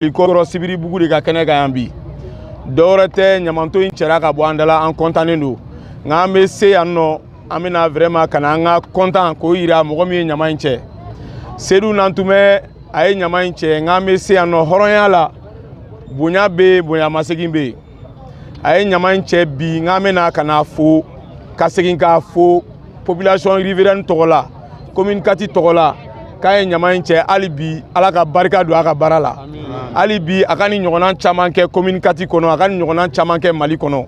Kɔrɔ Sibiribugu de ka kɛnɛ kan yan bi. Dɔwɛrɛ tɛ, ɲamanto in cɛra ka bɔ an da la, an kɔntannen don. Nka an bɛ se yan nɔ, an bɛna vraiment ka na an ka kɔntan k'o yira mɔgɔ min ye ɲama in cɛ. Sedu Nantumɛ, a ye ɲama in cɛ. Nka an bɛ se yan nɔ hɔrɔnya la, bonya bɛ yen, bonyamasegin bɛ yen. A ye ɲama in cɛ bi, nka an bɛna ka na fo, ka segin k'a fo population riveraine tɔgɔ la, commune 4 tɔgɔ la, k'a ye ɲama in cɛ. Hali bi, Ala ka barika don a ka baara la. Hali bi, a ka nin ɲɔgɔnna caman kɛ commune 4 kɔnɔ, a ka nin ɲɔgɔnna caman kɛ Mali kɔnɔ.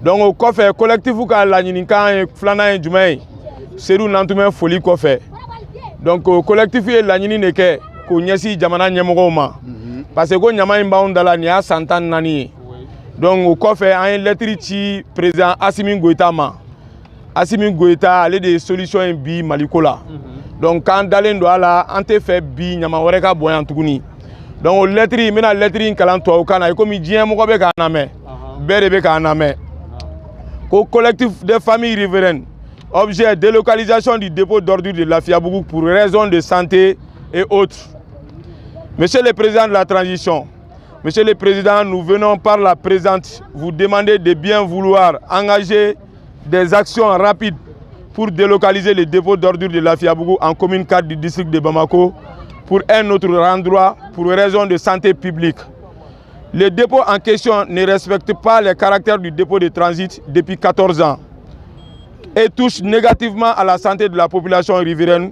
Donc o kɔfɛ, collectif ka laɲinikan ye filanan ye jumɛn ye? Sedu Nantumɛ foli kɔfɛ, donc o collectif ye laɲini de kɛ k'o ɲɛsin jamana ɲɛmɔgɔw ma, parce que ko ɲama in b'anw da la, nin y'a san 14 ye. Donc o kɔfɛ, an ye lɛtiri ci président Asimi Goyita ma. Asimi Goyita, ale de ye solution ye bi Maliko la. Donc k'an dalen don a la, an tɛ fɛ bi ɲama wɛrɛ ka bɔn yan tuguni. Donc o lɛtiri, n bɛna lɛtiri in kalan tubabukan na, i komi diɲɛ mɔgɔ bɛ k'an lamɛn, bɛɛ de bɛ k'an lamɛn. Ko collectif des familles riveraines, objet: délocalisation du dépôt d'ordures de Lafiabougou pour raisons de santé et autres. Monsieur le Président de la Transition, Monsieur le Président, nous venons par la présente vous demander de bien vouloir engager des actions rapides pour délocaliser le dépôt d'ordures de Lafiabougou en commune 4 du district de Bamako pour un autre endroit pour raison de santé publique. Le dépôt en question ne respecte pas les caractères du dépôt de transit depuis 14 ans et touche négativement à la santé de la population riveraine.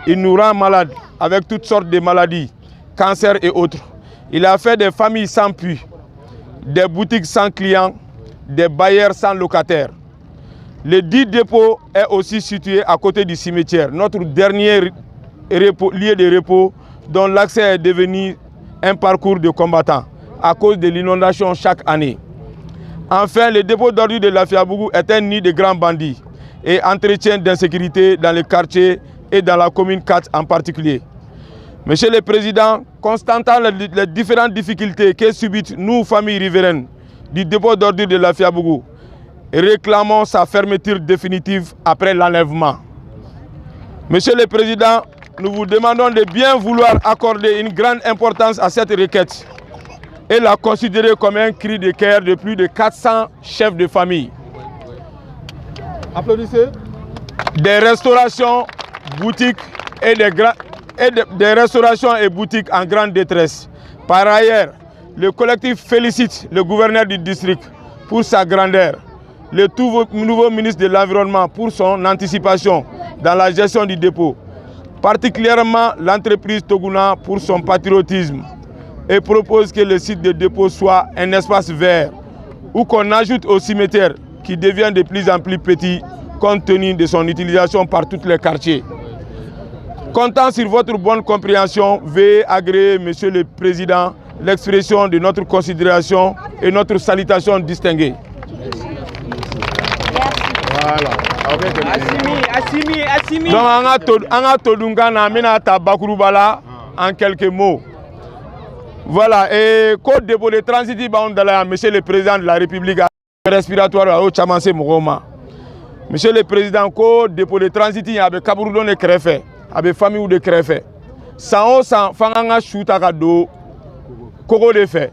Il nous rend malades avec toutes sortes de maladies, cancers et autres. Il a fait des familles sans puits, des boutiques sans clients, des bailleurs sans locataires. Le dit dépôt est aussi situé à côté du cimetière, notre dernier repos, lieu de repos dont l'accès est devenu un parcours de combattants à cause de l'inondation chaque année. Enfin, le dépôt d'ordures de Lafiabougou est un nid de grands bandits et entretien d'insécurité dans le quartier et dans la commune 4 en particulier. Monsieur le Président, constatant les différentes difficultés que subissent nous, familles riveraines, du dépôt d'ordures de Lafiabougou, réclamons sa fermeture définitive après l'enlèvement. Monsieur le Président, nous vous demandons de bien vouloir accorder une grande importance à cette requête et la considérer comme un cri de cœur de plus de 400 chefs de famille. Applaudissez. Des restaurations, boutiques et des restaurations et boutiques en grande détresse. Par ailleurs, le collectif félicite le gouverneur du district pour sa grandeur, le tout nouveau ministre de l'Environnement pour son anticipation dans la gestion du dépôt, particulièrement l'entreprise Toguna pour son patriotisme, et propose que le site de dépôt soit un espace vert ou qu'on ajoute au cimetière qui devient de plus en plus petit compte tenu de son utilisation par tous les quartiers. Comptant sur votre bonne compréhension, veuillez agréer, Monsieur le Président, l'expression de notre considération et notre salutation distinguée. Voilà. Assimi, Assimi, Assimi. Donc an ka todunkan na, an bɛna ta bakuruba la en quelques mots. Voilà, et ko dépôt de transit b'anw da la yan, Monsieur le Président de la République, respiratoire, a y'o caman se mɔgɔw ma. Monsieur le Président, ko dépôt de transit in, a bɛ kaburudon de kɛrɛfɛ, a bɛ famille de kɛrɛfɛ. San o san, f'an k'an ka su ta ka don kogo de fɛ.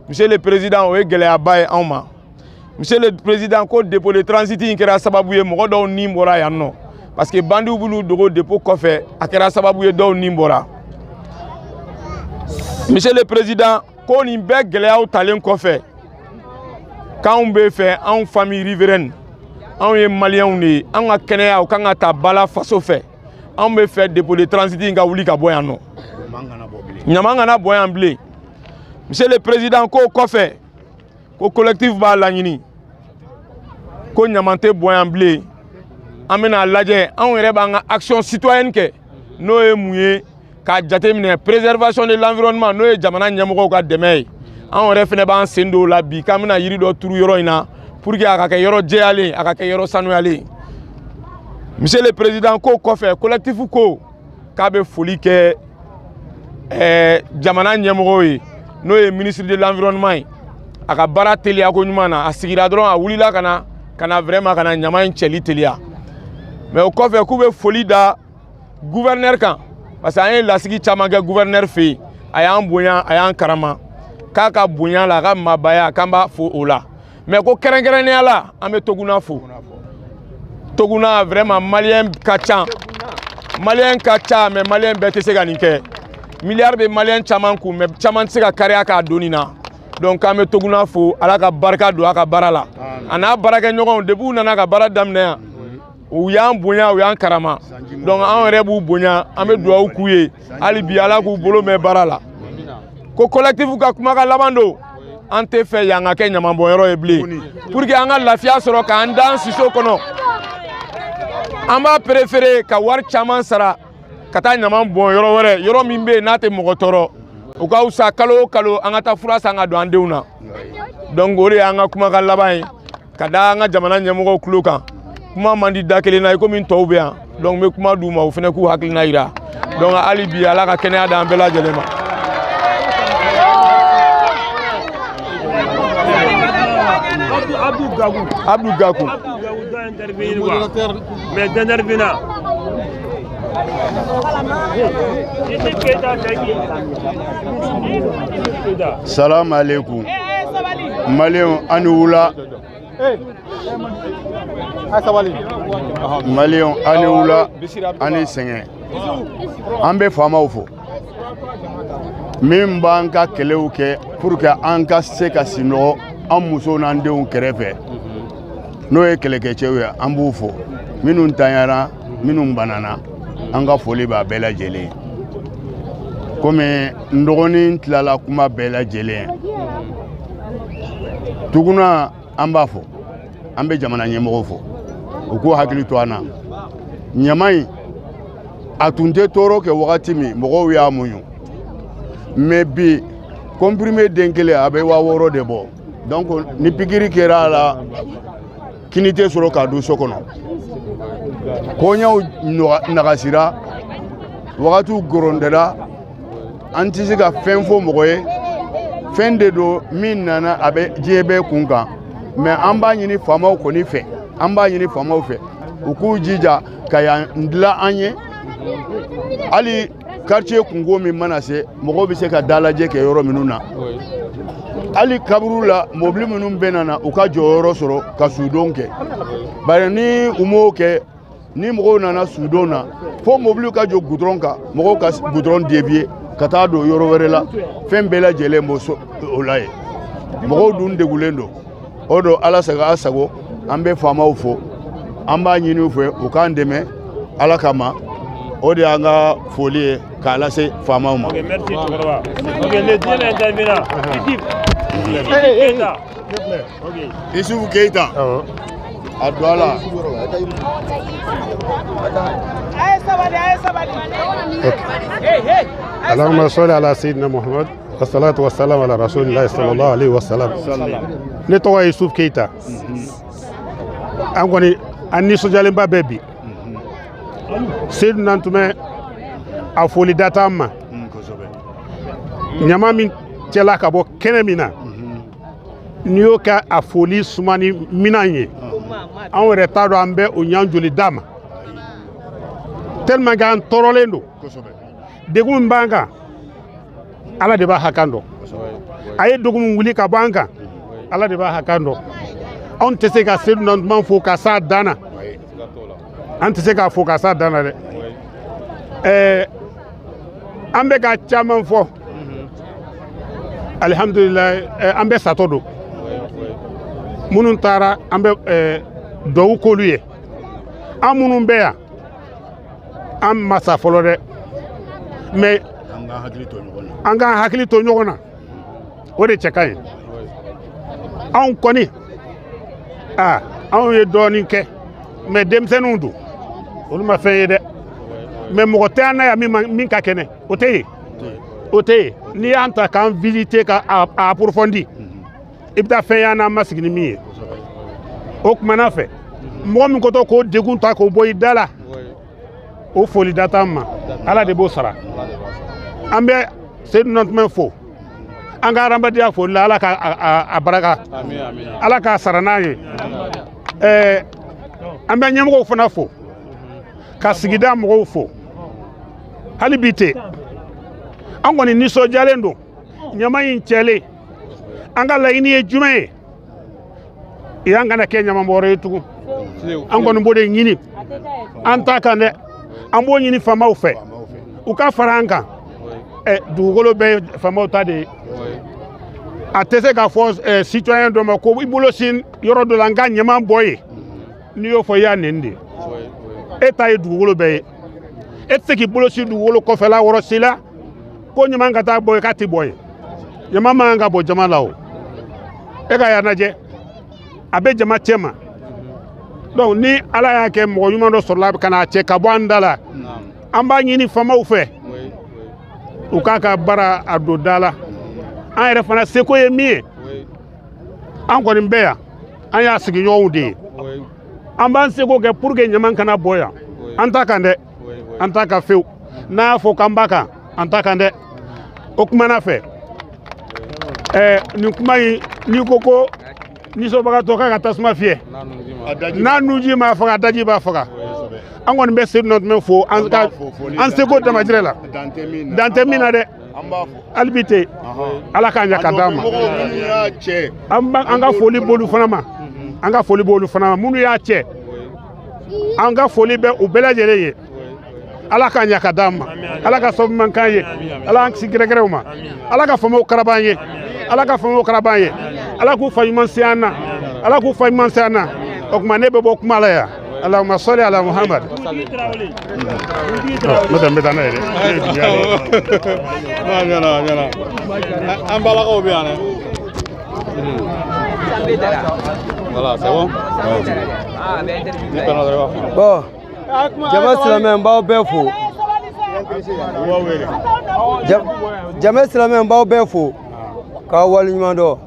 Monsieur le Président, o ye gɛlɛyaba ye anw ma. Monsieur le Président, ko dépôt de transit in kɛra sababu ye mɔgɔ dɔw ni bɔra yan nɔ, parce que bandiw b'u dogo dépôt kɔfɛ, a kɛra sababu ye dɔw ni bɔra. Monsieur le Président, ko nin bɛɛ gɛlɛyaw talen kɔfɛ, k'anw bɛ fɛ, anw famille riveraine, anw ye Maliyɛnw de ye, anw ka kɛnɛya o kan ka ta ba la faso fɛ. Anw bɛ fɛ dépôt de transit in ka wuli ka bɔ yan nɔ, ɲama kana bɔ yan bilen. Monsieur le Président, k'o kɔfɛ, ko collectif b'a laɲini ko ɲama tɛ bɔ yan bilen. An bɛna lajɛ, anw yɛrɛ b'an ka action citoyenne kɛ, n'o ye mun ye? K'a jateminɛ préservation de l'environnement, n'o ye jamana ɲɛmɔgɔw ka dɛmɛ ye. Anw yɛrɛ fɛnɛ b'an sen don o la bi, k'an bɛna yiri dɔ turu yɔrɔ in na pour que a ka kɛ yɔrɔ jɛyalen, a ka kɛ yɔrɔ sanuyalen. Monsieur le Président, k'o kɔfɛ, collectif ko k'a bɛ foli kɛ jamana ɲɛmɔgɔw ye, n'o ye ministre de l'Environnement ye, a ka baara teliya ko ɲuman na. A sigira dɔrɔn, a wulila ka na vraiment ka na ɲama in cɛli teliya. Mais o kɔfɛ, k'u bɛ foli da gouverneur kan, parce que an ye lasigi caman kɛ gouverneur fɛ yen. A y'an bonya, a y'an karama, k'a ka bonya la, a ka maabaya, k'an b'a fo o la. Mais ko kɛrɛnkɛrɛnnenya la, an bɛ Toguna fo. Toguna, vraiment, maliyɛn ka ca, maliyɛn ka ca, mais maliyɛn bɛɛ tɛ se ka nin kɛ. Miliyari bɛ maliyɛn caman kun, mais caman tɛ se ka kariya k'a don nin na. Donc k'an bɛ Toguna fo, Ala ka barika don a ka baara la, a n'a baarakɛɲɔgɔnw. Depuis u nana ka baara daminɛ yan, u y'an bonya, u y'an karama. Donc anw yɛrɛ b'u bonya, an bɛ dugawu k'u ye hali bi, Ala k'u bolo mɛn baara la. Ko collectif ka kumakan laban don: an tɛ fɛ yan ka kɛ ɲamanbɔnyɔrɔ ye bilen, pour que an ka lafiya sɔrɔ k'an da an siso kɔnɔ. An b'a préféré ka wari caman sara ka taa ɲaman bɔn yɔrɔ wɛrɛ, yɔrɔ min bɛ yen n'a tɛ mɔgɔ tɔɔrɔ. O ka fisa kalo o kalo an ka taa fura san ka don an denw na. Donc o de y'an ka kumakan laban ye ka da an ka jamana ɲɛmɔgɔw tulo kan. Kuma man di da kelen na i komi tɔw bɛ yan. Donc n bɛ kuma d'u ma, u fana k'u hakilina yira. Donc hali bi, Ala ka kɛnɛya d'an bɛɛ lajɛlen ma. Abdou Gagou. Abdou Gagou. Abdou Gagou doit intervenir quoi. Mais d'intervenant. Issouf Keita, c'est qui? Keita. Salam alaikum. Maliyɛnw, an ni wula. Maliyɛnw, an ni wula, an ni sɛgɛn. An bɛ faamaw fo min b'an ka kɛlɛw kɛ pour que an ka se ka sinɔgɔ an musow n'an denw kɛrɛfɛ, n'o ye kɛlɛkɛcɛw ye. An b'u fo, minnu tanyara, minnu banana, an ka foli b'a bɛɛ lajɛlen ye. Komi n dɔgɔnin tilala kuma bɛɛ lajɛlen ye, Tuguna, an b'a fɔ, an bɛ jamana ɲɛmɔgɔw fo, u k'u hakili to an na. Ɲama in, a tun tɛ tɔɔrɔ kɛ wagati min, mɔgɔw y'a muɲu, mais bi, comprimé den kelen a bɛ 6000 de bɔ. Donc ni pikiri kɛra a la, kini tɛ sɔrɔ k'a don so kɔnɔ. Kɔɲɔw nagasira, wagatiw gorondɛra, an tɛ se ka fɛn fɔ mɔgɔ ye. Fɛn de don min nana, a bɛ diɲɛ bɛɛ kun kan. Mais an b'a ɲini faamaw kɔni fɛ, an b'a ɲini faamaw fɛ, u k'u jija ka yan dilan an ye. Hali quartier kunko min mana se, mɔgɔw bɛ se ka dalajɛ kɛ yɔrɔ minnu na, hali kaburu la, mobili minnu bɛ na, u ka jɔyɔrɔ sɔrɔ ka sudon kɛ. Bari ni u m'o kɛ, ni mɔgɔw nana sudon na, fo mobiliw ka jɔ goudron kan, mɔgɔw ka goudron dévier ka taa don yɔrɔ wɛrɛ la. Fɛn bɛɛ lajɛlen b'o o la yen. Mɔgɔw dun degulen don. O don, Ala sago a sago. An bɛ faamaw fo, an b'a ɲini u fɛ, u k'an dɛmɛ Ala kama. O de y'an ka foli ye k'a lase faamaw ma. Ok, merci cɛkɔrɔba. Ok, le deuxième intervenant. Issouf. Keita. Ok. Issouf Keita, a don a la. اللهم صل على سيدنا محمد والصلاة والسلام على رسول الله صلى الله عليه وسلم. Ne tɔgɔ ye Yusuf Keita. An kɔni, an nisɔndiyalenba bɛ bi. Seydou Nantumɛ, a foli da t'an ma. Ɲama min cɛla ka bɔ kɛnɛ min na, n'i y'o kɛ a foli sumani minan ye, anw yɛrɛ t'a dɔn an bɛ o ɲan joli d'a ma, tellement que an tɔɔrɔlen don. Degun min b'an kan, Ala de b'a hakan dɔn. A ye degun min wuli ka bɔ an kan, Ala de b'a hakan dɔn. Anw tɛ se ka Seydou Nantuman fo ka s'a dan na, an tɛ se k'a fo ka s'a dan na dɛ. Ɛɛ, an bɛ ka caman fɔ, alihamudulilayi. An bɛ satɔ don minnu taara, an bɛ duwawu k'olu ye. An minnu bɛ yan, an ma sa fɔlɔ dɛ, mais an k'an hakili to ɲɔgɔn na, o de cɛ ka ɲi. Anw kɔni, aa, anw ye dɔɔnin kɛ, mais denmisɛnninw don, olu ma fɛn ye dɛ. Mais mɔgɔ tɛ an na yan min ka kɛnɛ, o tɛ yen, o tɛ yen. N'i y'an ta k'an visiter, ka a approfondi, i bɛ taa fɛn y'an na, an ma sigi ni min ye. O kumana fɛ, mɔgɔ min kotɔ k'o degun ta k'o bɔ i da la, o foli da t'an ma, Ala de b'o sara. An bɛ Seydou Nantumɛ fo, an ka hadamadenya foli la, Ala ka a baraka, Ala k'a sara n'an ye. Ɛɛ, an bɛ ɲɛmɔgɔw fana fo, ka sigida mɔgɔw fo. Hali bi ten, An kɔni nisɔndiyalen don ɲama in cɛlen. An ka laɲini ye jumɛn ye? Yan kana kɛ ɲamanbɔrɔ ye tugun. An kɔni b'o de ɲini, an t'a kan dɛ, an b'o ɲini faamaw fɛ u ka fara an kan. Dugukolo bɛɛ ye faamaw ta de ye. A tɛ se k'a fɔ citoyen dɔ ma ko i bolo sin yɔrɔ dɔ la n ka ɲaman bɔ yen. N'i y'o fɔ i y'a nɛni de. E ta ye dugukolo bɛɛ ye. E tɛ se k'i bolo sin dugukolo kɔfɛla yɔrɔ si la ko ɲaman ka taa bɔ yen k'a tɛ bɔ yen. Ɲaman man kan ka bɔ jama la o. E ka y'a lajɛ, a bɛ jama cɛ ma. Donc ni Ala y'a kɛ mɔgɔ ɲuman dɔ sɔrɔla ka n'a cɛ ka bɔ an da la, an b'a ɲini faamaw fɛ u k'a ka baara a don da la. An yɛrɛ fana seko ye min ye, an kɔni bɛ yan, an y'a sigiɲɔgɔnw de ye. An b'an seko kɛ pour que ɲaman kana bɔ yan. An t'a kan dɛ, an t'a kan fewu. N'a y'a fɔ k'an b'a kan, an t'a kan dɛ. O kumana fɛ, nin kuma in, n'i ko ko nisɔnbagatɔ k'a ka tasuma fiyɛ, n'a nunji m'a faga, a daji b'a faga. An kɔni bɛ Seydou Nɔtɛmɛ fo an ka an seko damajirɛ la, dan tɛ min na dɛ. Hali bi ten, Ala k'a ɲɛ ka d'an ma. An ka foli b'olu fana ma, an ka foli b'olu fana ma minnu y'a cɛ, an ka foli bɛ u bɛɛ lajɛlen ye. Ala k'a ɲɛ ka d'an ma, Ala ka sababu ɲuman k'an ye, Ala k'an kisi gɛrɛgɛrɛw ma, Ala ka faamaw karaba an ye, Ala ka faamaw karaba an ye, Ala k'u fa ɲuman se an na, Ala k'u fa ɲuman se an na. O tuma ne bɛ bɔ kuma la yan. Allahumma salli ala Muhammad. N'o tɛ n bɛ taa n'a ye dɛ. Ne ye duguya de ye. Non, a ɲɛna, a ɲɛna. An balakaw bɛ yan dɛ. Voilà, c'est bon. Bon, jama silamɛ, n b'aw bɛɛ fo. Jama silamɛ, n b'aw bɛɛ fo k'aw waleɲuman dɔn.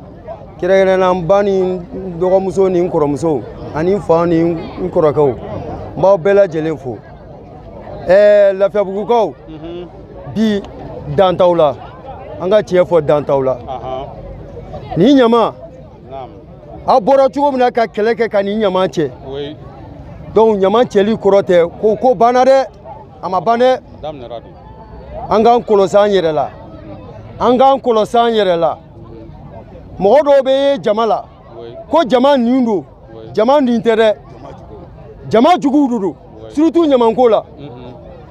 Kɛrɛnkɛrɛnnenya n ba ni n dɔgɔmuso ni n kɔrɔmuso ani n fa ni n kɔrɔkɛw, n b'aw bɛɛ lajɛlen fo. Lafiyabugukaw, bi dan t'aw la, an ka tiɲɛ fɔ, dan t'aw la. Nin ɲama, aw bɔra cogo min na ka kɛlɛ kɛ ka nin ɲama cɛ, donc ɲama cɛli kɔrɔ tɛ ko ko banna dɛ, a ma ban dɛ. An k'an kɔlɔsi an yɛrɛ la, an k'an kɔlɔsi an yɛrɛ la. Mɔgɔ dɔw bɛ ye jama la ko jama nin don, jama nin tɛ dɛ, jama juguw de don, surtout ɲamanko la,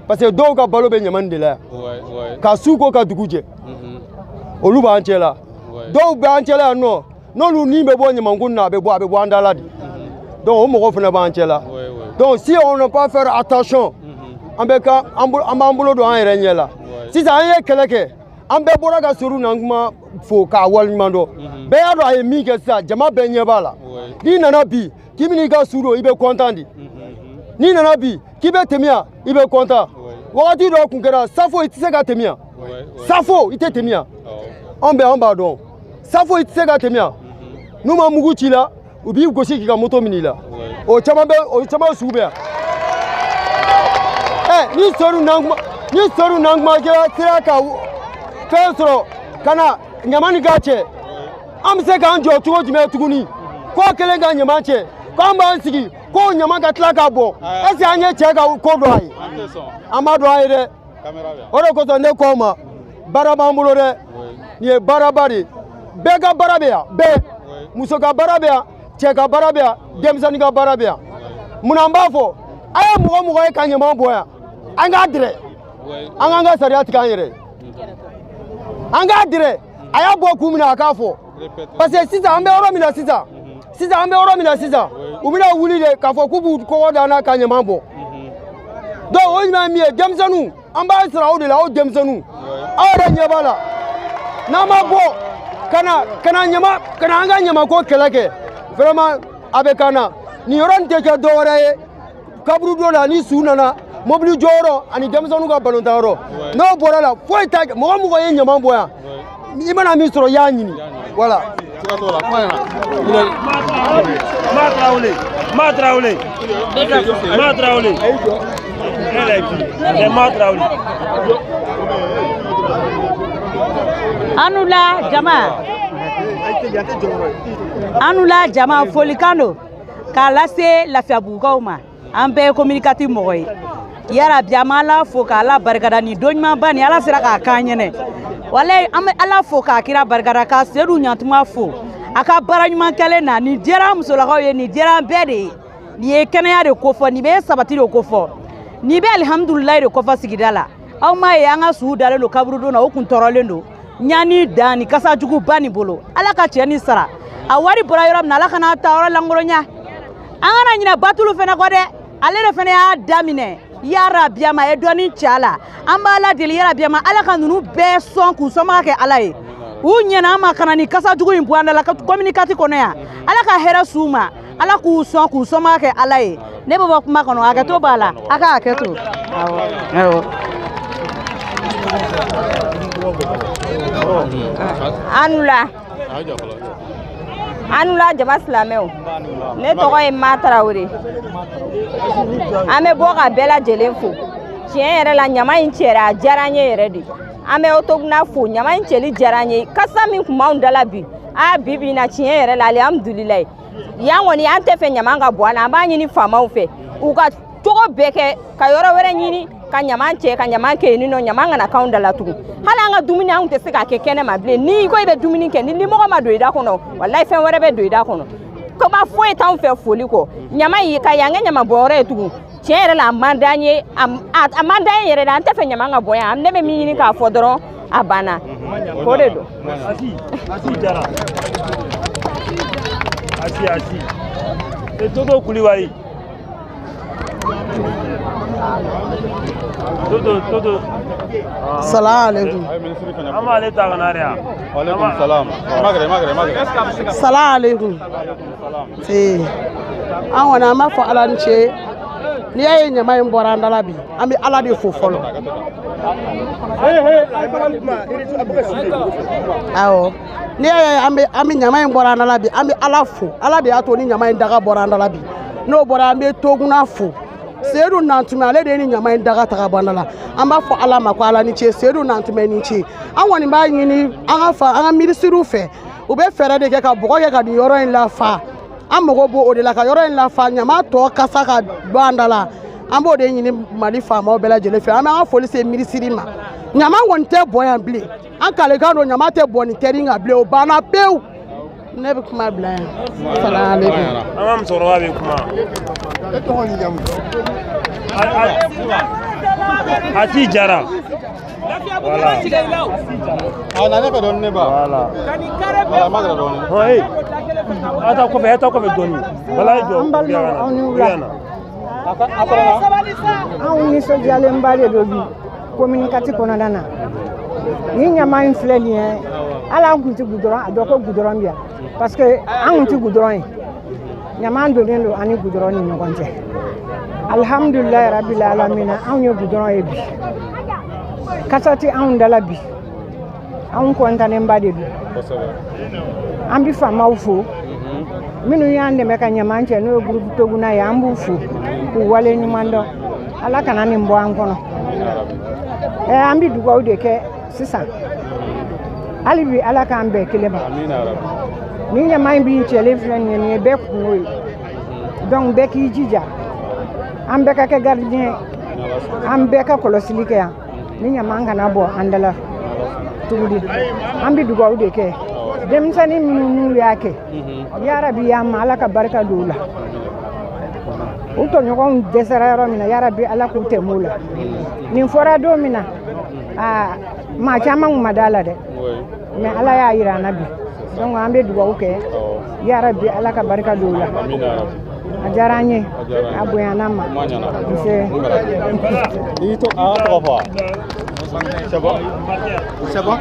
parce que dɔw ka balo bɛ ɲama de la yan, ka su ko ka dugu jɛ, olu b'an cɛ la. Dɔw b'an cɛ la yan nɔ, n'olu ni bɛ bɔ ɲamanko na, a bɛ bɔ, a bɛ bɔ an da la de. Donc o mɔgɔ fana b'an cɛ la. Donc si on n'a pas faire attention, an bɛ ka an b'an bolo don an yɛrɛ ɲɛ la. Sisan an ye kɛlɛ kɛ, an bɛɛ bɔra ka Seydou Nankuma fo k'a waleɲuman dɔn. Bɛɛ y'a dɔn a ye min kɛ sisan, jama bɛɛ ɲɛ b'a la. N'i nana bi k'i bɛn'i ka su don, i bɛ content de. N'i nana bi k'i bɛ tɛmɛ yan, i bɛ content. Wagati dɔ kun kɛra safo, i tɛ se ka tɛmɛ yan, safo i tɛ tɛmɛ yan. Anw bɛɛ an b'a dɔn, safo i tɛ se ka tɛmɛ yan. N'u ma mugu ci la, u b'i gosi k'i ka moto minɛ i la. O caman bɛ, o caman sugu bɛ yan. Ni Seydou Nankuma, ni Seydou Nankuma sera ka fɛn sɔrɔ ka na ɲama nin k'a cɛ, an bɛ se k'an jɔ cogo jumɛn tuguni k'o kɛlen ka ɲama cɛ, k'an b'an sigi k'o ɲama ka tila ka bɔ? Est ce que an ye cɛ ka ko dɔn a ye? An b'a dɔn a ye dɛ. O de kosɔn ne k'aw ma, baara b'an bolo dɛ. Nin ye baaraba de ye. Bɛɛ ka baara bɛ yan, bɛɛ. Muso ka baara bɛ yan, cɛ ka baara bɛ yan, denmisɛnnin ka baara bɛ yan. Munna an b'a fɔ a ye mɔgɔ mɔgɔ ye ka ɲama bɔ yan, an k'a dɛrɛ, an k'an ka sariya tigɛ an yɛrɛ ye, an k'a dɛrɛ. A y'a bɔ kun min na, a k'a fɔ, parce que sisan an bɛ yɔrɔ min na sisan, sisan an bɛ yɔrɔ min na sisan, u bɛna wuli de k'a fɔ k'u b'u kɔgɔ da an na ka ɲama bɔ. Donc o ɲuman ye min ye, denmisɛnninw, an b'a sara aw de la. Aw denmisɛnninw, aw yɛrɛ ɲɛ b'a la, n'an ma bɔ ka na ka na ɲama ka na an ka ɲamako kɛlɛ kɛ, vraiment a bɛ k'an na. Nin yɔrɔ nin tɛ kɛ dɔ wɛrɛ ye, kaburudo la ni su nana, mobili jɔyɔrɔ ani denmisɛnninw ka balontan yɔrɔ. N'o bɔra la, foyi t'a kɛ. Mɔgɔ mɔgɔ ye ɲama bɔ yan, i mana min sɔrɔ, i y'a ɲini. Voilà. Ma Traoré, Ma Traoré, Ma Traoré. Elle est qui? C'est Ma Traoré. Anula jama, anula jama, folikan don k'a lase Lafiyabugukaw ma. An bɛɛ ye communicatif mɔgɔ ye. Yarabi an b'Ala fo k'Ala barikada nin don ɲumanba nin Ala sera k'a k'an ɲɛnɛ. Walayi an bɛ Ala fo k'a kira barikada ka Sedu Ɲantuma fo a ka baara ɲuman kɛlen na. Nin diyara an musolakaw ye, nin diyara an bɛɛ de ye. Nin ye kɛnɛya de kofɔ, nin bɛ sabati de kofɔ, nin bɛ alihamudulilayi de kofɔ sigida la. Aw m'a ye an ka suw dalen don kaburudon na, o kun tɔɔrɔlen don ɲani dan ni kasa juguba nin bolo. Ala ka cɛ ni sara, a wari bɔra yɔrɔ min na, Ala kana ta yɔrɔ lankolonya. An kana ɲinɛ Batulu fɛnɛ kɔ dɛ, ale de fɛnɛ y'a daminɛ. Yarabi a ma ye dɔɔni cɛ a la, an b'a la deli yarabi a ma Ala ka ninnu bɛɛ sɔn k'u sɔnbaga kɛ Ala ye. U ɲɛna an ma ka na nin kasa jugu in bɔ an da la commune 4 kɔnɔ yan. Ala ka hɛrɛ s'u ma, Ala k'u sɔn k'u sɔnbaga kɛ Ala ye. Ne bɛ bɔ kuma kɔnɔ, hakɛto b'a la, a ka hakɛ to. Awɔ, awɔ. Anula jama silamɛw, ne tɔgɔ ye Ma Tarawele. An bɛ bɔ ka bɛɛ lajɛlen fo. Tiɲɛ yɛrɛ la, ɲama in cɛra, a diyara an ye yɛrɛ de. An bɛ Otoguna fo, ɲama in cɛli diyara an ye. Kasa min tun b'anw da la bi, a bi bi in na tiɲɛ yɛrɛ la, alihamudulilayi. Yan kɔni an tɛ fɛ ɲama ka bɔ an na, an b'a ɲini faamaw fɛ u ka cogo bɛɛ kɛ ka yɔrɔ wɛrɛ ɲini ka ɲama cɛ ka ɲama kɛ yen nɔ, ɲama kana k'anw da la tugun. Hali an ka dumuni anw tɛ se k'a kɛ kɛnɛ ma bilen. N'i ko i bɛ dumuni kɛ, ni limɔgɔ ma don i da kɔnɔ, walayi fɛn wɛrɛ bɛ don i da kɔnɔ. Kuma foyi t'anw fɛ foli kɔ. Ɲama in ka yan kɛ ɲama bɔyɔrɔ ye tugun, tiɲɛ yɛrɛ la a man d'an ye, a man d'an ye yɛrɛ de. An tɛ fɛ ɲama ka bɔ yan. Ne bɛ min ɲini k'a fɔ dɔrɔn, a banna, o de don. Asi Jara. Asi Asi. E Toto Kulibali. Toto Toto. Salam alaikum. An b'ale ta ka na de yan. Alaikum salam. Magre magre magre. Salam alaikum. Ee, an kɔni an b'a fɔ Ala ni ce. N'i y'a ye ɲama in bɔra an da la bi, an bɛ Ala de fo fɔlɔ. Awɔ, n'i y'a ye an bɛ ɲama in bɔra an da la bi, an bɛ Ala fo. Ala de y'a to ni ɲama in daga bɔra an da la bi. N'o bɔra, an bɛ Toguna fo. Sedu Nantumɛ, ale de ye ni ɲama in daga ta ka bɔ an da la. An b'a fɔ Ala ma ko Ala ni ce, Sedu Nantumɛ ni ce. An kɔni b'a ɲini an ka fa an ka minisiriw fɛ, u bɛ fɛɛrɛ de kɛ ka bɔgɔ kɛ ka nin yɔrɔ in lafa. An mago b'o de la, ka yɔrɔ in lafa, ɲama tɔ kasa ka bɔ an da la. An b'o de ɲini Mali faamaw bɛɛ lajɛlen fɛ. An b'an ka foli se minisiri ma. Ɲama kɔni tɛ bɔn yan bilen, an kalekan don, ɲama tɛ bɔn nin tɛri kan bilen, o banna pewu. Ne bɛ kuma bila yan. Salamu aleykum. An ka musokɔrɔba bɛ kuma. E tɔgɔ ni jamu? Asi Jara. Voilà. Ah, na ne fɛ dɔɔni ne ba. Voilà. Voilà, magre dɔɔni. Hɔn ee. A taa kɔfɛ, a taa kɔfɛ dɔɔni. Bala ye jɔ. An balimaw, aw ni wula. Anw nisɔndiyalenba de don bi commune 4 kɔnɔna na. Ni ɲama in filɛ nin ye, hali an kun tɛ gudɔrɔn a dɔn ko gudɔrɔn bɛ yan, parce que an kun tɛ gudɔrɔn ye. Ɲama donnen don an ni gudɔrɔn ni ɲɔgɔn cɛ. Alihamudulilayi rabil alamina, anw ye gudɔrɔn ye bi. Kasa tɛ anw da la bi. Anw kɔntanenba de don. An bɛ faamaw fo minnu y'an dɛmɛ ka ɲama cɛ, n'o ye groupe Toguna ye, an b'u fo k'u wale ɲuman dɔn. Ala kana nin bɔ an kɔnɔ. An bɛ dugawu de kɛ sisan, hali bi Ala k'an bɛn kelen ma. Ni ɲama in bi cɛlen filɛ nin ye, nin ye bɛɛ kungo ye. Donc bɛɛ k'i jija, an bɛɛ ka kɛ gardien ye, an bɛɛ ka kɔlɔsili kɛ yan, ni ɲama kana bɔ an da la tuguni. An bɛ dugawu de kɛ denmisɛnnin minnu n'u y'a kɛ, yarabi y'an ma, Ala ka barika don u la. U tɔɲɔgɔnw dɛsɛra yɔrɔ min na, yarabi Ala k'u tɛmɛ u la. Nin fɔra don min na, aa maa caman kun ma da la dɛ, mais Ala y'a yira an na bi. Donc an bɛ dugawu kɛ, yarabi Ala ka barika don u la. A diyara an ye, a bonyana an ma. Nse. I tɔgɔ fɔ wa? C'est bon? C'est bon?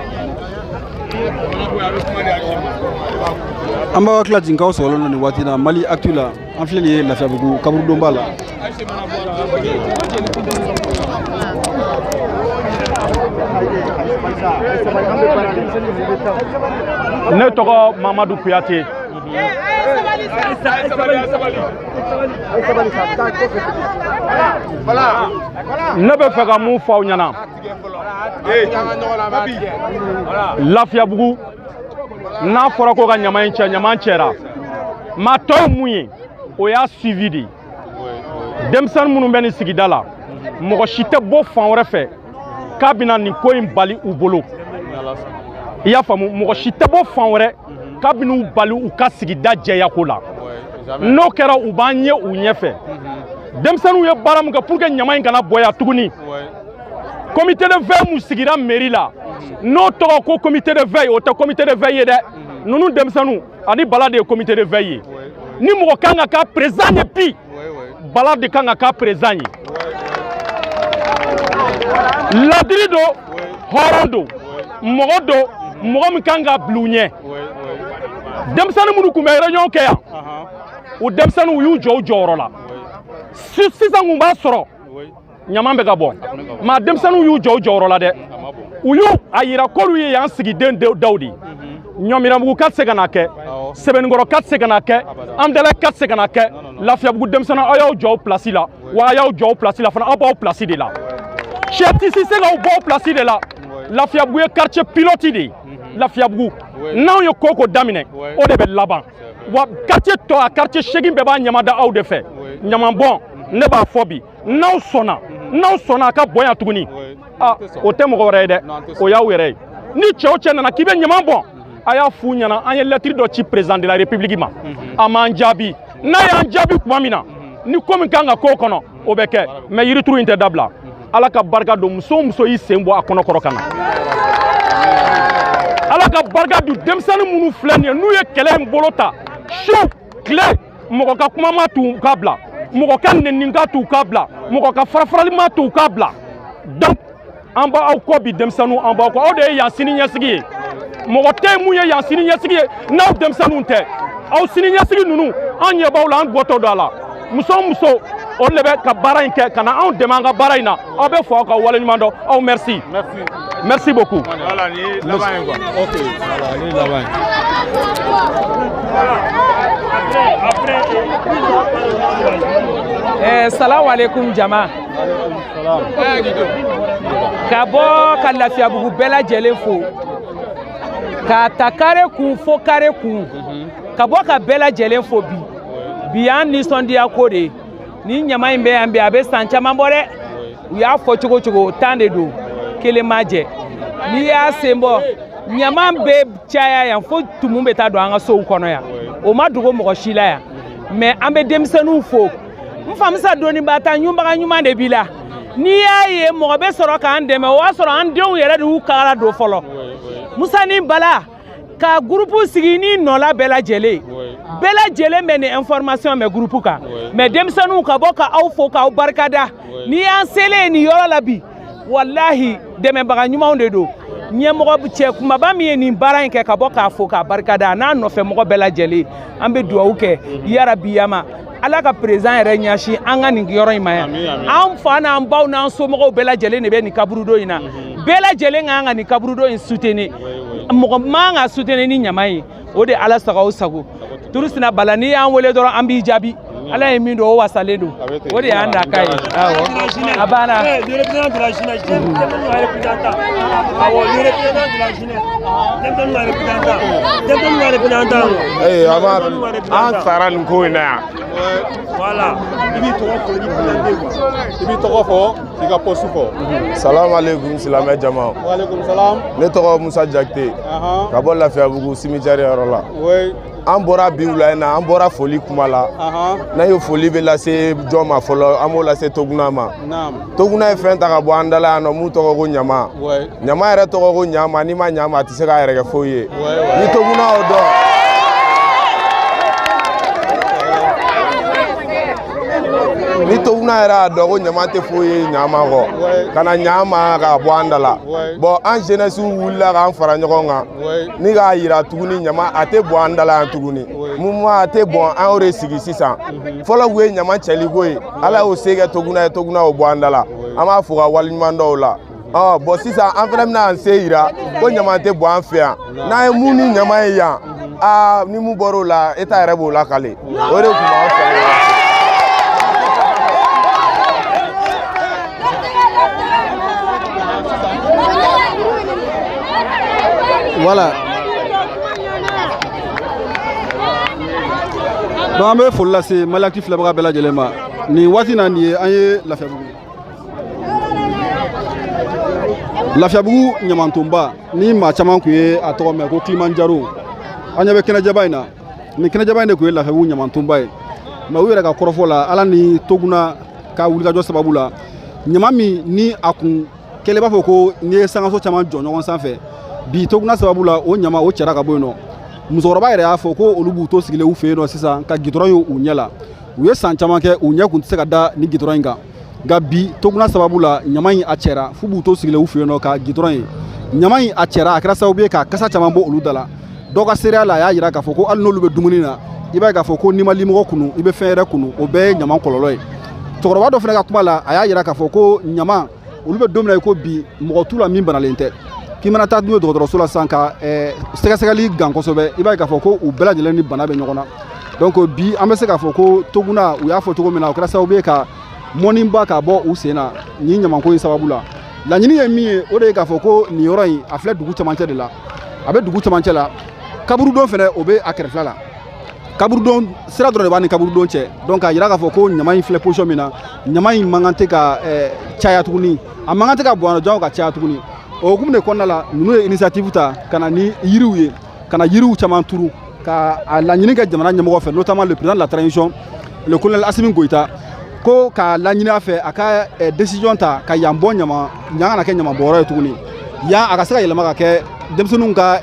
An b'aw hakili lajigin k'aw sɔgɔlen don nin waati na Mali Actu la. An filɛ nin ye Lafiyabugu kaburudonba la. Ne tɔgɔ Mamadu Kuyate. Ne bɛ fɛ ka mun fɔ aw ɲɛna. Lafiyabugu n'a fɔra ko ka ɲama in cɛ, ɲama cɛra. Maa tɔ ye mun ye, o y'a suivi de ye. Denmisɛnnin minnu bɛ nin sigida la, Mɔgɔ si tɛ bɔ fan wɛrɛ fɛ k'a bɛna nin ko in bali u bolo. I y'a faamu, mɔgɔ si tɛ bɔ fan wɛrɛ k'a bɛn'u bali u ka sigida jɛyako la. N'o kɛra, u b'an ye u ɲɛfɛ. Denmisɛnninw ye baara min kɛ pour que ɲama in kana bɔ yan tuguni, comité de veille mun sigira mairie la, n'o tɔgɔ ko comité de veille, o tɛ comité de veille ye dɛ. Ninnu denmisɛnninw ani Bala de ye comité de veille ye. Ni mɔgɔ kan ka k'a président ye bi, Bala de kan ka k'a président ye. Ladiri don, hɔrɔn don, mɔgɔ don, mɔgɔ min kan ka bila u ɲɛ. Denmisɛnnin minnu tun bɛ réunion kɛ yan, o denmisɛnninw y'u jɔ u jɔyɔrɔ la. Sisan kun b'a sɔrɔ ɲaman bɛ ka bɔ, maa denmisɛnninw y'u jɔ u jɔyɔrɔ la dɛ. U y'u a yira k'olu ye yan sigiden daw de ye. Ɲɔmiramugu ka tɛ se ka na kɛ, Sɛbɛnnikɔrɔ ka tɛ se ka na kɛ, Amudalayi ka tɛ se ka na kɛ. Lafiyabugu denmisɛnnin, aw y'aw jɔ aw place la, wa aw y'aw jɔ aw place la fana, aw b'aw place de la. Cɛ tɛ se k'aw bɔ aw place de la. Lafiyabugu ye quartier pilote de ye. Lafiyabugu, n'anw ye ko o ko daminɛ, o de bɛ laban. Wa quartier tɔ, a quartier 8 bɛɛ b'a ɲamada aw de fɛ. Ɲamanbɔn, ne b'a fɔ bi, n'aw sɔnna, n'aw sɔnna a ka bɔn yan tuguni, a o tɛ mɔgɔ wɛrɛ ye dɛ, o y'aw yɛrɛ ye. Ni cɛ o cɛ nana k'i bɛ ɲaman bɔn, a y'a f'u ɲɛna an ye lettre dɔ ci président de la république ma, a m'an jaabi. N'a y'an jaabi tuma min na, ni ko min kan ka k'o kɔnɔ, o bɛ kɛ. Mais yirituru in tɛ dabila. Ala ka barika don muso o muso y'i sen bɔ a kɔnɔkɔrɔ ka na. Ala ka barika don denmisɛnnin minnu filɛ nin ye, n'u ye kɛlɛ in bolo ta su tile, mɔgɔ ka kuma ma t'u ka bila, mɔgɔ ka nɛni ka t'u ka bila, mɔgɔ ka farafarali ma t'u ka bila. Donc an b'aw kɔ bi, denmisɛnninw, an b'aw kɔ. Aw de ye yan sini ɲɛsigi ye. Mɔgɔ tɛ yen mun ye yan sini ɲɛsigi ye n'aw denmisɛnninw tɛ. Aw sini ɲɛsigi ninnu, an ɲɛ b'aw la, an bɔtɔ don a la. Muso o muso, o de bɛ ka baara in kɛ ka na anw dɛmɛ an ka baara in na. Aw bɛ fɔ aw ka waleɲuman dɔn. Aw merci, merci beaucoup. Voilà, nin ye laban ye quoi. Ok, voilà, nin ye laban ye. Salamu alaikum jama. Ka bɔ ka Lafiyabugu bɛɛ lajɛlen fo, k'a ta kare kun fo kare kun, ka bɔ ka bɛɛ lajɛlen fo bi. Bi y'an nisɔndiya ko de ye. Ni ɲama in bɛ yan bi, a bɛ san caman bɔ dɛ. U y'a fɔ cogo cogo, tan de don, kelen ma jɛ. N'i y'a sen bɔ, ɲama bɛ caya yan fo tumu bɛ taa don an ka sow kɔnɔ yan. O ma dogo mɔgɔ si la yan. Mais an bɛ denmisɛnninw fo. N famusa doniba ta ɲunbaga ɲuman de b'i la. N'i y'a ye mɔgɔ bɛ sɔrɔ k'an dɛmɛ, o y'a sɔrɔ an denw yɛrɛ de y'u kagara don fɔlɔ. Musa ni Bala ka groupe sigi ni nɔla bɛɛ lajɛlen, bɛɛ lajɛlen bɛ nin information mɛn groupe kan. Mais denmisɛnninw ka bɔ ka aw fo k'aw barikada. N'i y'an selen nin yɔrɔ la bi, walahi dɛmɛbaga ɲumanw de don. Ɲɛmɔgɔ cɛ kumaba min ye nin baara in kɛ, ka bɔ k'a fo k'a barikada, a n'a nɔfɛ mɔgɔ bɛɛ lajɛlen, an bɛ dugawu kɛ yarabiyama Ala ka président yɛrɛ ɲɛsin an ka nin yɔrɔ in ma yan. An fa n'an baw n'an somɔgɔw bɛɛ lajɛlen de bɛ nin kaburudo in na. Bɛɛ lajɛlen kan ka nin kaburudo in soutenir. Mɔgɔ man ka soutenir ni ɲama ye. O de Ala sago sago. Turusina Bala, n'i y'an wele dɔrɔn, an b'i jaabi. Ala ye min don, o wasalen don. O de y'an dakan ye. Awɔ, a banna. Le représentant de la jeunesse, denmisɛnninw ka représentant. Awɔ, le représentant de la jeunesse. Denmisɛnninw ka représentant. Denmisɛnninw ka représentant. Ee, an b'a an sara nin ko in na yan. Voilà. I b'i tɔgɔ fɔ, i b'i présenté quoi. I b'i tɔgɔ fɔ, k'i ka poste fɔ. Salamu aleykum silamɛ jama. Waaleykum salam. Ne tɔgɔ Musa Jakite, ka bɔ Lafiyabugu cimetière yɔrɔ la. An bɔra bi wula in na, an bɔra foli kuma la. N'a ye foli bɛ lase jɔn ma fɔlɔ, an b'o lase Toguna ma. Toguna ye fɛn ta ka bɔ an da la yan nɔ mun tɔgɔ ko ɲama. Ɲama yɛrɛ tɔgɔ ko ɲama, n'i ma ɲama, a tɛ se k'a yɛrɛ kɛ foyi ye. Ni Toguna y'o dɔn, ni Toguna yɛrɛ y'a dɔn ko ɲama tɛ foyi ye ɲama kɔ, ka na ɲama k'a bɔ an da la. Bon, an jeunesse wulila k'an fara ɲɔgɔn kan ni k'a yira tuguni ɲama a tɛ bɔn an da la yan tuguni. Mouvement a tɛ bɔn, an y'o de sigi sisan. Fɔlɔ kun ye ɲama cɛliko ye, Ala y'o se kɛ Toguna ye, Toguna y'o bɔ an da la. An b'a fo ka waleɲuman dɔn o la. Ɔ bɔn, sisan an fana bɛna an se yira ko ɲama tɛ bɔn an fɛ yan. N'an ye mun ni ɲama ye yan, aa, ni mun bɔr'o la, État yɛrɛ b'o lakale. O de tun b'an fɛ. Voilà. Donc an bɛ foli lase Mali Actu filɛbaga bɛɛ lajɛlen ma nin waati na. Nin ye an ye Lafiyabugu. Lafiyabugu ɲamantonba ni maa caman tun ye a tɔgɔ mɛn ko Kilimanjaro, an ɲɛ bɛ kɛnɛjɛba in na. Nin kɛnɛjɛba in de tun ye Lafiyabugu ɲamantonba ye. Mais u yɛrɛ ka kɔrɔfɔ la, Ala ni Toguna ka wulikajɔ sababu la, ɲama min ni a kun kɛlen b'a fɔ ko n'i ye sankaso caman jɔ ɲɔgɔn sanfɛ, bi Toguna sababu la o ɲama o cɛra ka bɔ yen nɔ. Musokɔrɔba yɛrɛ y'a fɔ ko olu b'u to sigilen u fɛ yen nɔ sisan ka gidɔrɔn ye u ɲɛ la. U ye san caman kɛ u ɲɛ kun tɛ se ka da ni gidɔrɔn in kan, nka bi Toguna sababu la ɲama in a cɛra f'u b'u to sigilen u fɛ yen nɔ ka gidɔrɔn ye. Ɲama in a cɛra, a kɛra sababu ye ka kasa caman bɔ olu da la. Dɔw ka seereya la, a y'a jira k'a fɔ ko hali n'olu bɛ dumuni na, i b'a ye k'a fɔ ko n'i ma limɔgɔ kunu, i bɛ fɛn yɛrɛ kunu, o bɛɛ ye ɲama kɔlɔlɔ ye. Cɛkɔrɔba dɔ fana ka kuma la, a y'a jira k'a fɔ ko ɲama olu bɛ don min na i ko bi, mɔgɔ t'u la min banalen tɛ. K'i mana taa n'u ye dɔgɔtɔrɔso la sisan ka sɛgɛsɛgɛli gan kosɛbɛ, i b'a ye k'a fɔ ko u bɛɛ lajɛlen ni bana bɛ ɲɔgɔn na. Donc bi an bɛ se k'a fɔ ko Toguna, u y'a fɔ cogo min na, o kɛra sababu ye ka mɔniba ka bɔ u sen na nin ɲamanko in sababu la. Laɲini ye min ye, o de ye k'a fɔ ko nin yɔrɔ in a filɛ dugu camancɛ de la, a bɛ dugu camancɛ la. Kaburudon fɛnɛ o bɛ a kɛrɛfɛla la, kaburudon sira dɔrɔn de b'a ni kaburudon cɛ. Donc k'a jira k'a fɔ ko ɲama in filɛ position min na, ɲama in man kan tɛ ka caya tuguni, a man kan tɛ ka bonya jango ka caya tuguni. O hukumu de kɔnɔna la, ninnu ye initiative ta ka na ni yiriw ye, ka na yiriw caman turu, ka a laɲini kɛ jamana ɲɛmɔgɔ fɛ, notamment le président de la transition, le colonel Assimi Goïta, ko k'a laɲini a fɛ a ka décision ta ka yan bɔ ɲama, yan kana kɛ ɲamanbɔyɔrɔ ye tuguni, yan a ka se ka yɛlɛma ka kɛ denmisɛnninw ka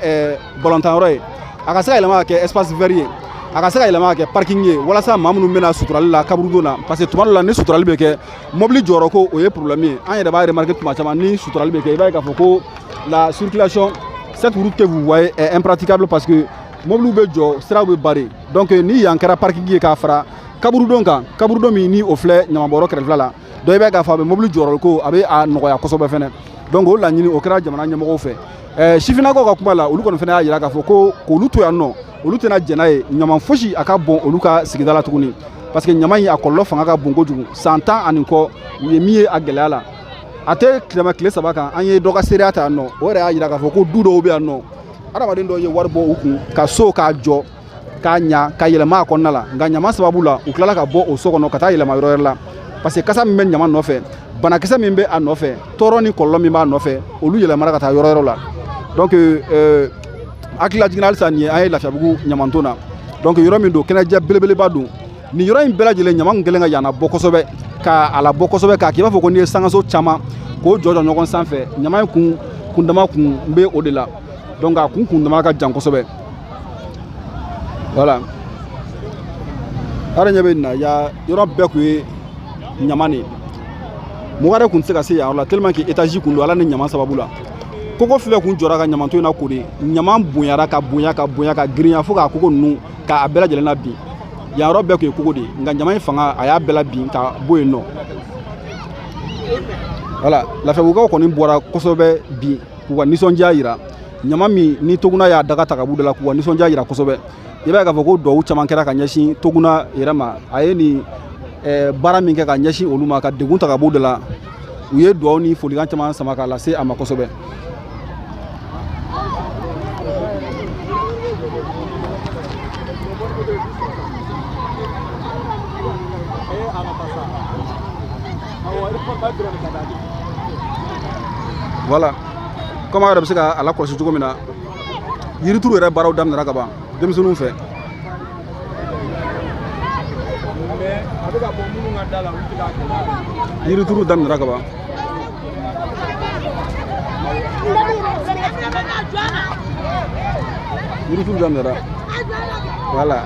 balɔntanyɔrɔ ye, a ka se ka yɛlɛma ka kɛ espace vert ye, a ka se ka yɛlɛma ka kɛ parking ye, walasa maa minnu bɛna suturali la kaburudon na. Parce que tuma dɔ la ni suturali bɛ kɛ, mobili jɔyɔrɔ ko o ye problème ye. An yɛrɛ b'a remarquer tuma caman ni suturali bɛ kɛ, i b'a ye k'a fɔ ko la circulation, cette route que vous voyez est impraticable parce que mobiliw bɛ jɔ, siraw bɛ barrer. Donc ni yan kɛra parking ye k'a fara kaburudon kan, kaburudon min ni o filɛ ɲamanbɔyɔrɔ kɛrɛfɛla la, donc i b'a ye k'a fɔ a bɛ mobili jɔyɔrɔ ko a bɛ a nɔgɔya kosɛbɛ fɛnɛ. Donc o laɲini o kɛra jamana ɲɛmɔgɔw fɛ. Sifinnakaw ka kuma la, olu kɔni fana y'a jira k'a fɔ ko k'olu to yan nɔ, olu tɛna jɛn n'a ye ɲaman fosi a ka bɔn olu ka sigida la tuguni, parce que ɲama in a kɔlɔlɔ fanga ka bon kojugu. San 10 ani kɔ u ye min ye a gɛlɛya la, a tɛ tɛmɛ tile 3 kan. An ye dɔ ka seereya ta yan nɔ, o yɛrɛ y'a jira k'a fɔ ko du dɔw bɛ yan nɔ, adamaden dɔw ye wari bɔ u kun ka so k'a jɔ k'a ɲa ka yɛlɛma a kɔnɔna la, nka ɲama sababu la u tilala ka bɔ o so kɔnɔ ka taa yɛlɛma yɔrɔ wɛrɛ la, parce que kasa min bɛ ɲama nɔfɛ, banakisɛ min bɛ a nɔfɛ, tɔɔrɔ ni kɔlɔlɔ min b'a nɔfɛ, olu yɛlɛmara ka taa yɔrɔ wɛrɛw la. Donc hakili lajiginna halisa nin ye an ye Lafiyabugu ɲamanton na. Donc yɔrɔ min don, kɛnɛjɛ belebeleba don. Nin yɔrɔ in bɛɛ lajɛlen ɲama kun kɛlen ka yan labɔ kosɛbɛ, k'a labɔ kosɛbɛ, k'a k'i b'a fɔ ko n'i ye sankaso caman k'o jɔ jɔ ɲɔgɔn sanfɛ, ɲama in kundama kun bɛ o de la. Donc a kundama ka jan kosɛbɛ. Voilà, yɔrɔ ɲɛ bɛ nin na, ya yɔrɔ bɛɛ kun ye ɲama de ye, mɔgɔ yɛrɛ kun tɛ se ka se yan yɔrɔ la tellement que étage kun don. Ala ni ɲama sababu la, koko filɛ kun jɔra ka ɲamanton in na kori, ɲama bonyara ka bonya ka bonya ka girinya fo k'a koko ninnu k'a bɛɛ lajɛlen la bin. Yan yɔrɔ bɛɛ kun ye koko de ye, nka ɲama in fanga a y'a bɛɛ la bin ka bɔ yen nɔ. Voilà, Lafiyabugukaw kɔni bɔra kosɛbɛ bi k'u ka nisɔndiya yira. Ɲama min ni Toguna y'a daga ta ka b'u da la, k'u ka nisɔndiya yira kosɛbɛ. I b'a ye k'a fɔ ko duwawu caman kɛra ka ɲɛsin Toguna yɛrɛ ma, a ye nin baara min kɛ ka ɲɛsin olu ma, ka degun ta ka b'u da la. U ye duwawu ni folikan caman sama k'a lase a ma kosɛbɛ. Voilà, comme a yɛrɛ bɛ se ka a lakɔlɔsi cogo min na, yirituru yɛrɛ baaraw daminɛra ka ban denmisɛnninw fɛ. Yirituru daminɛra ka ban. Yirituru daminɛra. Voilà.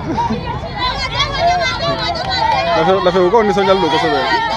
Lafiyabugukaw nisɔndiyalen don kosɛbɛ.